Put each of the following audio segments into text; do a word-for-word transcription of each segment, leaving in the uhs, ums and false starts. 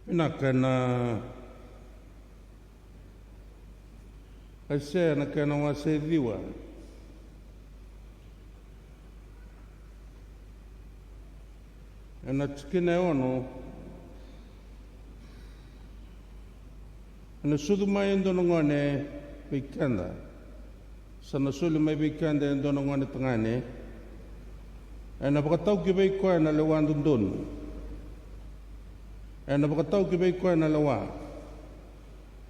Vinaka. Ena Aisea na kena wase ciwa, ena tikina e ono. Ena sucu mai e dua na gone vei keda, sa na soli mai vei keda e dua na gone tagane. Ena vakatau ki vei koya na lewa dodonu. Ena vakatau ki vei koya na lewa.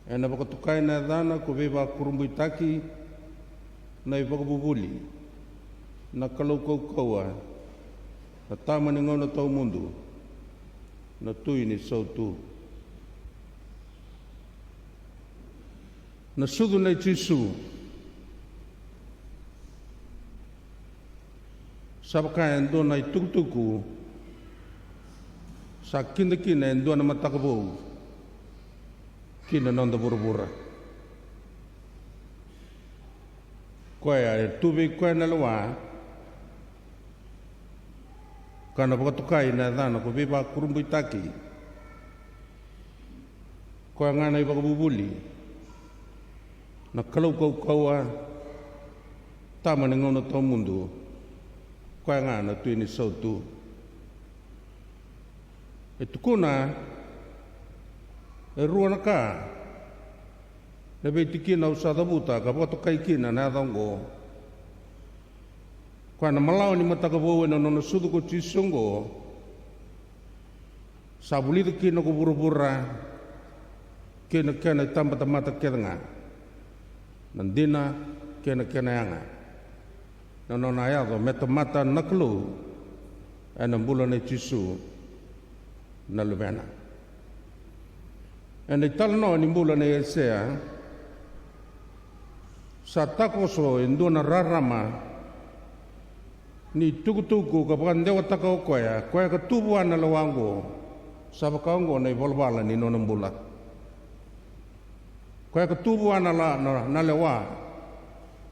Ena vakatokai na yacana ko Veivakurabuitaki, na iVakavuvuli, na Kalou Kaukauwa, na Tama ni Gauna Tawamudu, na Tui ni Sautu. Na sucu nei Jisu sa vaka e dua na itukutuku sa kida kina e dua na mataka vou ki na noda vuravura. Koya e tu vei koya na lewa, ka na vakatokai na yacana ko Veivakurabuitaki. Koya ga na iVakavuvuli, na Kalou Kaukauwa, Tama ni Gauna Tawamudu, koya ga na Tui ni Sautu. E tukuna e rua na ka na veitikina au sa cavuta ka vakatokai kina na yaca oqo. Koya na malawa ni mataka vou ena nona sucu ko Jisu oqo, sa vulica kina ko vuravura kei na kena itabatamata kece ga, na dina kei na kena yaga, na nona yaco me tamata na Kalou ena bula nei Jisu na Luvena. Ena italanoa ni bula nei Aisea, sa takoso e dua na rarama ni tukutuku ka vakadewataka o koya, koya ka tu vua na lewa oqo. Sa vaka oqo na ivalavala ni nona bula. Koya ka tu vua na, la, na, na lewa,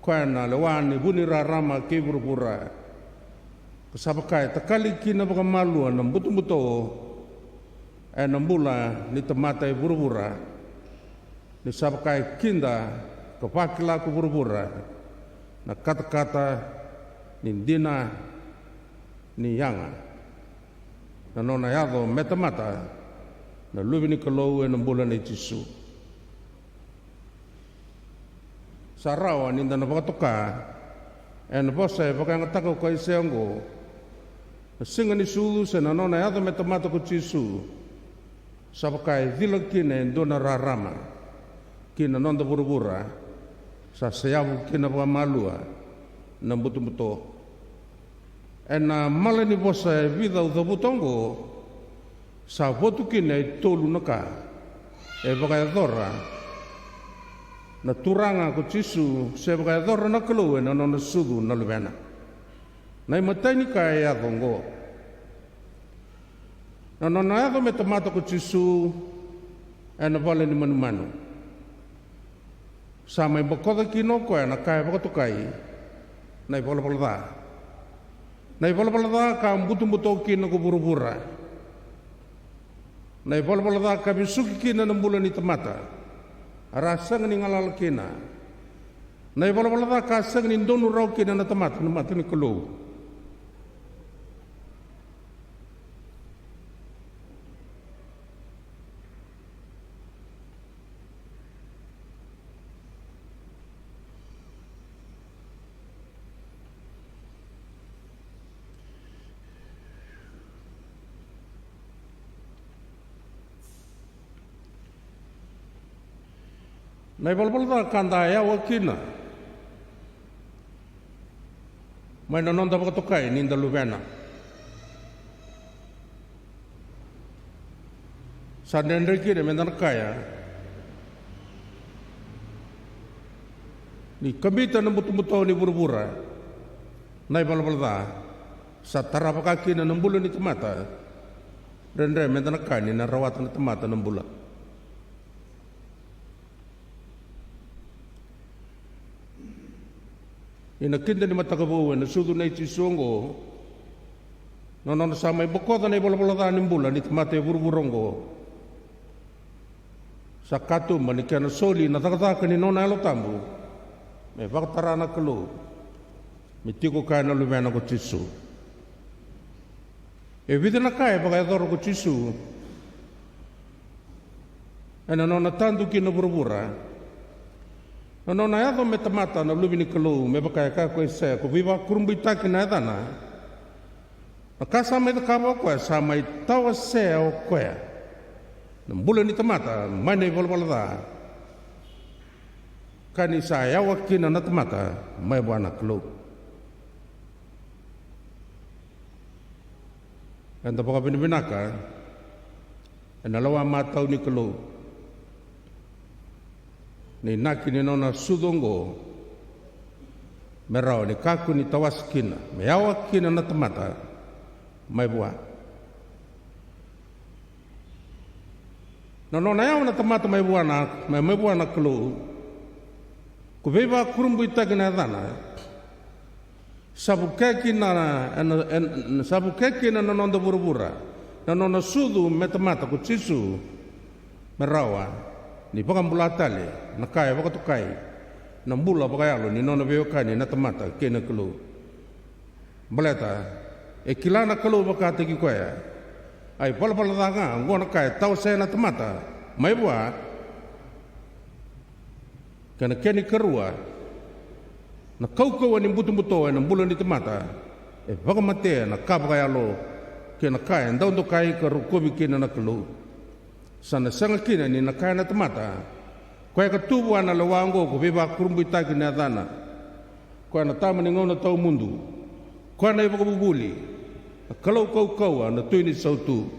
koya na lewa ni vu ni rarama kei vuravura. Ka sa vaka e takali kina vakamalua na butobuto ena bula ni tamata e vuravura, ni sa vaka e kida ka vakila ko vuravura na katakata ni dina, ni yaga, na nona yaco me tamata na Luve ni Kalou ena bula nei Jisu. Sa rawa ni da na vakatoka ena vosa e vakayagataka ko Aisea oqo, na siga ni sucu se na nona yaco me tamata ko Jisu, sa vaka e cila kina e dua na rarama ki na noda vuravura, sa seyavu kina vakamalua na butobuto. Ena mala ni vosa e vica au cavuta oqo, sa votu kina e tolu na ka e vakayacora na Turaga ko Jisu, se vakayacora na Kalou ena nona sucu na Luvena. Na imatai ni ka e yaco oqo, na nona yaco me tamata ko Jisu ena vale ni manumanu. Sa mai bokoca kina o koya na ka e vakatokai na ivalavala ca. Na ivalavala ca ka butobuto kina ko vuravura. Na ivalavala ca ka vesuki kina na bula ni tamata, a ra sega ni galala kina. Na ivalavala ca ka sega ni donu rawa kina na tamata na mata ni Kalou. Na ivalavala ca ka da yawa kina mai na noda vakatokai ni da luvena. Sa dredre kina me da na kaya ni kabita na butobuto ni vuravura na ivalavala ca. Sa tara vaka kina na bula ni tamata. Dredre me da na kaya ni na rawata na tamata na bula. Ena kida ni mataka vou ena sucu nei Jisu oqo, na nona sa mai bokoca na ivalavala ca ni bula ni tamata e vuravura oqo. Sa katuba ni kena soli na cakacaka ni nona Yalo Tabu me vakatara na Kalou me tiko kaya na Luvena ko Jisu. E vica na ka e vakayacora ko Jisu ena nona tadu ki na vuravura. Na nona yaco me tamata na Luve ni Kalou, me vaka e kaya ko Aisea, ko veivakurabuitaki na yacana. Na ka sa mai cakava o koya, sa mai tawasea o koya na bula ni tamata mai na ivalavala ca, ka ni sa yawa kina na tamata mai vua na Kalou. Eda vakavinavinaka ena lewa matau ni Kalou, ni inaki ni nona sucu oqo me rawa ni kakua ni tawase kina, me yawa kina na tamata mai vua. Na nona yawa na tamata mai vua na, mai, mai vua na Kalou, ko veivakurabuitaki na yacana. Sa vukea kina, ena, ena, sa vukea kina na noda vuravura na nona sucu me tamata ko Jisu, me rawa ni vakabula tale na ka e vakatokai na bula vakayalo ni nona veiwekani na tamata kei na Kalou. Baleta e kila na Kalou vakataki koya, a ivalavala ca ga oqo na ka e tawasea na tamata mai vua. Kei na kena ikarua, na kaukauwa ni butobuto ena bula ni tamata e vakamatea na ka vakayalo kei na ka e dau dokai ka rokovi kina na Kalou. Sa na sega kina ni na kaya na tamata, koya ka tu vua na lewa oqo ko veivakurabuitaki na yacana, koya na tama ni gauna tawamudu, koya na ivakavuvuli, na Kalou kaukauwa, na Tui ni sautu.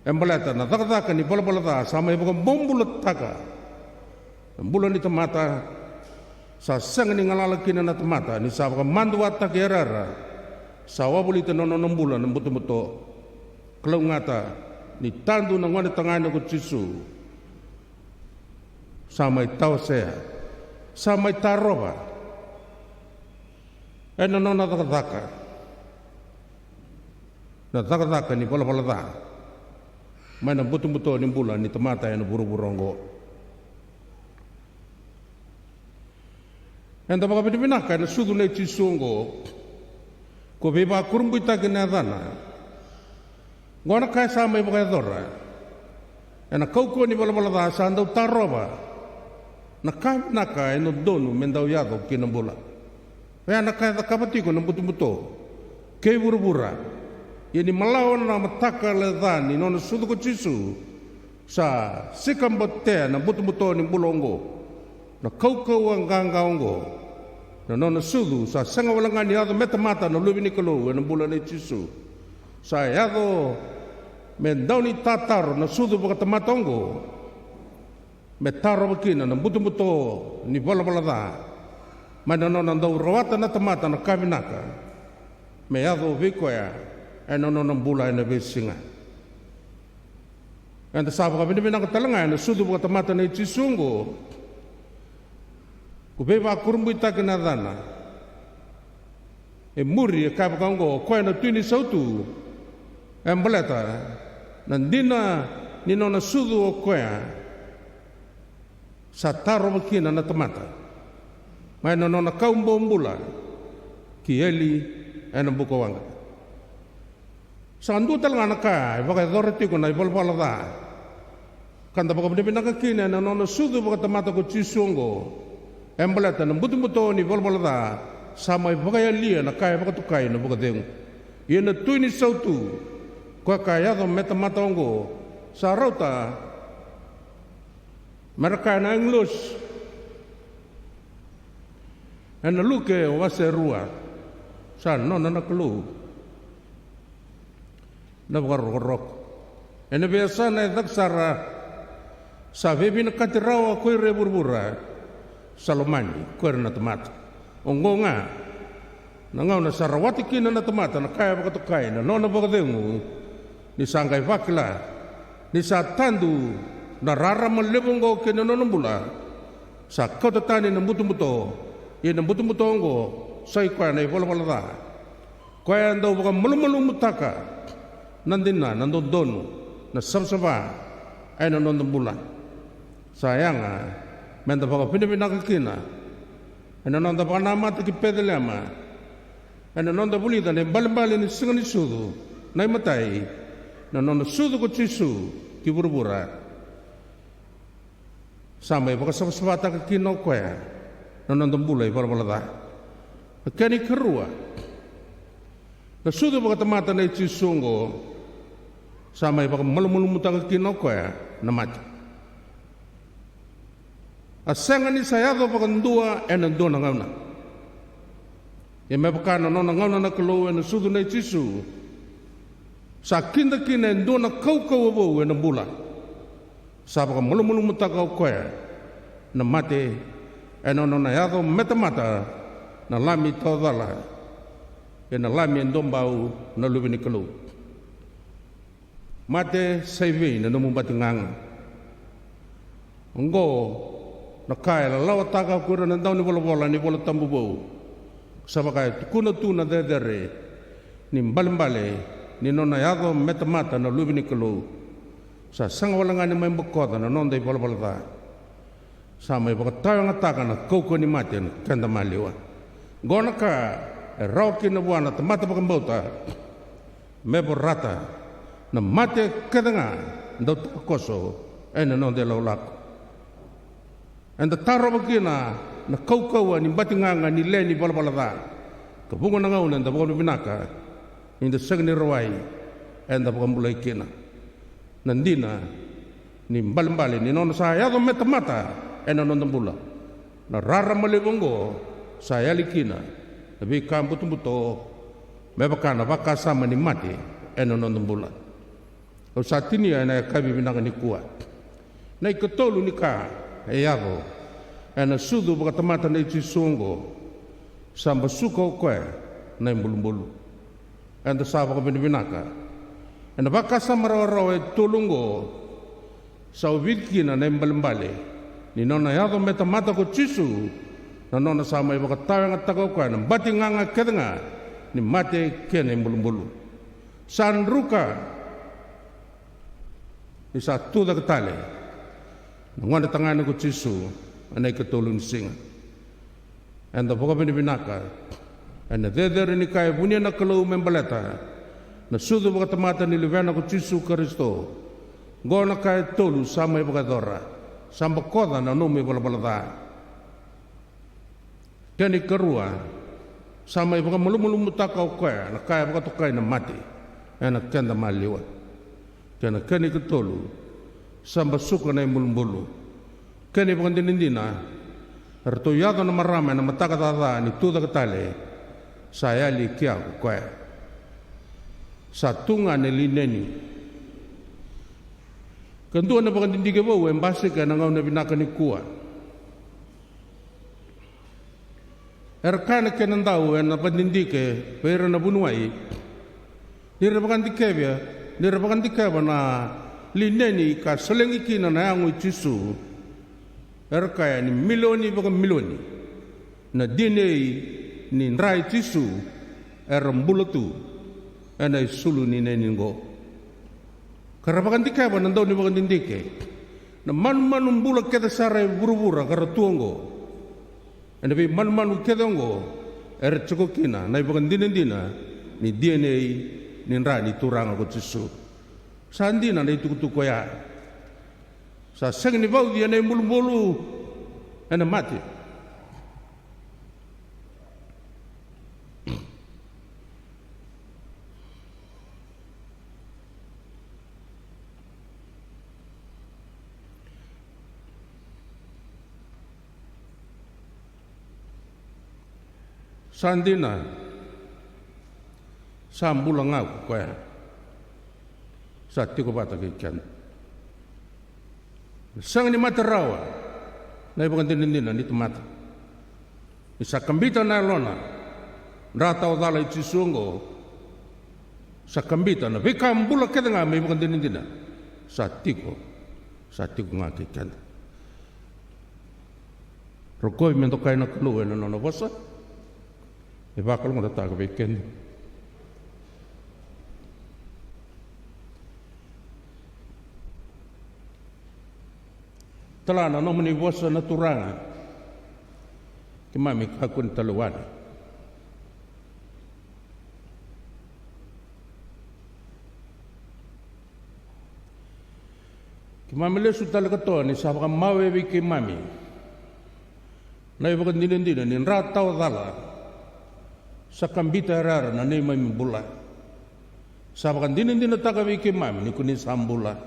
E baleta na cakacaka ni valavala ca sa mai vakabobulataka na bula ni tamata. Sa sega ni galala kina na tamata ni sa vakamaduataki yarayara. Sa wavolita na nona bula na butobuto. Kalougata ni tadu na gonetagane ko Jisu, sa mai tawasea, sa mai tarova ena nona cakacaka na cakacaka ni valavala ca mai na butobuto ni bula ni tamata ena vuravura oqo. Eda vakavinavinaka ena sucu nei Jisu oqo, ko veivakurabuitaki na yacana. Oqo na ka e sa mai vakayacora ena kaukauwa ni valavala ca, sa dau tarova na ka vinaka e dodonu me dau yaco ki na bula. Oya na ka e cakava tiko na butobuto kei vuravura. Ia ni malawa na matakala ca ni nona sucu ko Jisu, sa sikabatea na butobuto ni bula oqo, na kaukauwa qaqa oqo. Na nona sucu sa sega wale ga ni yaco me tamata na Luve ni Kalou ena bula nei Jisu. Sa yaco me dau ni tataro na sucu vakatamata oqo, me tarova kina na butobuto ni valavala ca mai na nona dau rawata na tamata na ka vinaka me yaco vei koya ena nona bula ena veisiga. Eda sa vakavinavinaka tale ga ena sucu vakatamata nei Jisu oqo, ko veivakurabuitaki na yacana. E muri e kaya vaka oqo, o koya na Tui ni sautu. E baleta na dina ni nona sucu o koya, sa tarova kina na tamata mai na nona kau bobula ki eli ena bukawaqa. Sa dua tale ga na ka e vakayacora tiko na ivalavala ca ka da vakavinavinaka kina ena nona sucu vakatamata ko Jisu oqo. E baleta na butobuto ni valavala ca sa mai vakayalia na ka e vakatokai na vakacegu. Ia na Tui ni sautu, koya ka yaco me tamata oqo, sa rauta me ra kaya na agilosi ena Luke wase rua, sa nona na Kalou na vakarokoroko. Ena veiyasana e cake sara, sa veivinakati rawa ko ira e vuravura, sa lomani ko ira na tamata. Oqo ga na gauna sa rawata kina na tamata na ka e vakatokai na nona vakacegu, ni sa qai vakila ni sa tadu na rarama levu oqo ki na nona bula. Sa kauta tani na butobuto, ia na butobuto oqo sa i koya na ivalavala ca. Koya e dau vakamalumalumutaka na dina, na dodonu, na savasava ena noda bula. Sa yaga me da vakavinavinaka kina ena noda vakanamata ki Peceliema, ena noda vulica na ibalebale ni Siga ni Sucu, na imatai, na nona sucu ko Jisu ki vuravura. Sa mai vakasavasavataka kina o koya na noda bula ivalavala ca. Na kena ikarua, na sucu vakatamata nei Jisu oqo sa mai vakamalumalumutaka kina o koya na mate. A sega ni sa yaco vakadua ena dua na gauna. Ia me vaka na nona gauna na Kalou ena sucu nei Jisu, sa kida kina e dua na kaukauwa vou ena bula. Sa vakamalumalumutaka o koya na mate ena nona yaco me tamata na Lami tawacala, ena Lami e duabau, na Luve ni Kalou. Mate, sa i vei na nomu batigaga? Oqo na ka e lalawataka ko ira na daunivolavola ni iVola Tabu Vou. Sa vaka e tukuna tu na cecere ni ibalebale ni nona yaco me tamata na Luve ni Kalou. Sa sega wale ga ni mai bokoca na noda ivalavala ca. Sa mai vakatawayagataka na kaukauwa ni mate ena keda maliwa. Oqo na ka e rawa kina vua na tamata vakabauta me vorata na mate kece ga dau takoso ena noda ilakolako. Eda tarova kina na kaukauwa ni batigaga ni lewe ni valavala ca, ka vuqa na gauna eda vakavinavinaka ni da sega ni rawai eda vakabulai kina. Na dina ni ibalebale ni nona sa yaco me tamata ena noda bula. Na rarama levu oqo sa yali kina na veika butobuto, me vaka na vakasama ni mate ena noda bula. Au sa tinia ena yakavi vinaka nikua na ikatolu ni ka e yaco ena sucu vakatamata nei Jisu oqo. Sa basuka o koya na ibulubulu. Eda sa vakavinavinaka ena vakasama rawarawa e tolu oqo. Sa ovici kina na ibalebale ni nona yaco me tamata ko Jisu, na nona sa mai vakatawayagataka o koya na batigaga kece ga ni mate kei na ibulubulu. Sa druka ni sa tucake tale na gone tagane ko Jisu ena ikatolu ni siga. Eda vakavinavinaka ena cecere ni ka e vunia na Kalou me baleta na sucu vakatamata ni Luvena ko Jisu Karisito. Oqo na ka e tolu sa mai vakayacora. Sa bokoca na nomu ivalavala ca. Kena ikarua, sa mai vakamalumalumutaka o koya na ka e vakatokai na mate ena keda maliwa. Kei na kena ikatolu, sa basuka na ibulubulu. Kena ivakadinadina, eratou yaco na marama ena mataka caca ni tucake tale, sa yali kea ko koya. Sa tu ga na lineni. Ka dua na vakadidike vou e basika ena gauna vinaka nikua. Era kaya na kena dau ena vakadidike vei ira na vuniwai, ni ra vakadikeva, ni ra vakadikeva na lineni ka solegi kina na yago i Jisu, era kaya ni milioni vakamilioni na D N A ni dra i Jisu era bula tu ena isulu ni lineni oqo. Ka ra vakadikeva na dau ni vakadidike na manumanu bula kece sara e vuravura ka ra tu oqo. Ena veimanumanu kece oqo era tiko kina na ivakadinadina ni D N A ni dra ni Turaga ko Jisu. Sa dina na itukutuku oya. Sa sega ni vauci ena ibulubulu ena mate. Sa dina, sa bula ga ko koya. Sa tiko vata kei keda. Sega ni mate rawa na ivakadinadina ni tamata. Ni sa kabita na yalona dra tawacala i Jisu oqo. Sa kabita na veika bula kece ga me ivakadinadina. Sa tiko, sa tiko ga kei keda. Rokovi me dokai na Kalou ena nona vosa. E vakalougatataka vei keda. Tala na nomuni vosa na Turaga. Keimami kakua ni talevoni. Keimami lesu tale ka toa ni sa vakamawe vei keimami na ivakadinadina ni dra tawa cala sa kabita yarayara na neimami bula. Sa vakadinadinataka vei keimami ni ko ni sa bula,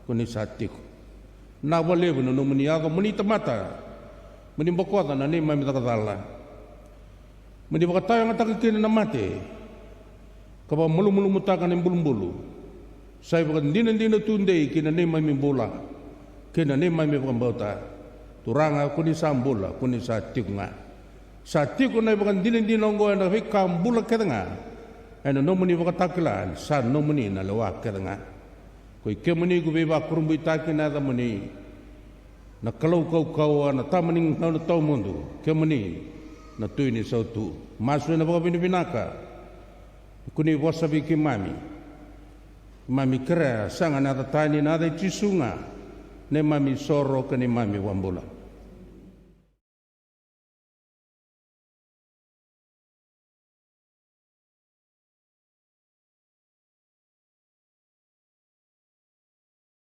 ko ni sa tiko. Na vakalevu na nomuni yaco mo ni tamata, mo ni bokoca na neimami caka cala. Mo ni vakatayagataka kina na mate ka vakamalumalumutaka na ibulubulu. Sa ivakadinadina tudei ki na neimami bula, ki na neimami vakabauta. Turaga, ko ni sa bula, ko ni sa tiko ga. Sa tiko na ivakadinadina oqo ena veika bula kece ga, ena nomuni vakatakila ni sa nomuni na lewa kece ga. Ko i kemuni ko veivakurabuitaki na yacamuni, na Kalou kaukauwa, na Tama ni gauna tawamudu, kemuni na Tui ni sautu. Masu ena vakavinavinaka ni ko ni vosa vei keimami. Keimami kerea sega na yaca tani, na yaca i Jisu ga, neimami soro ka neimami vakabula.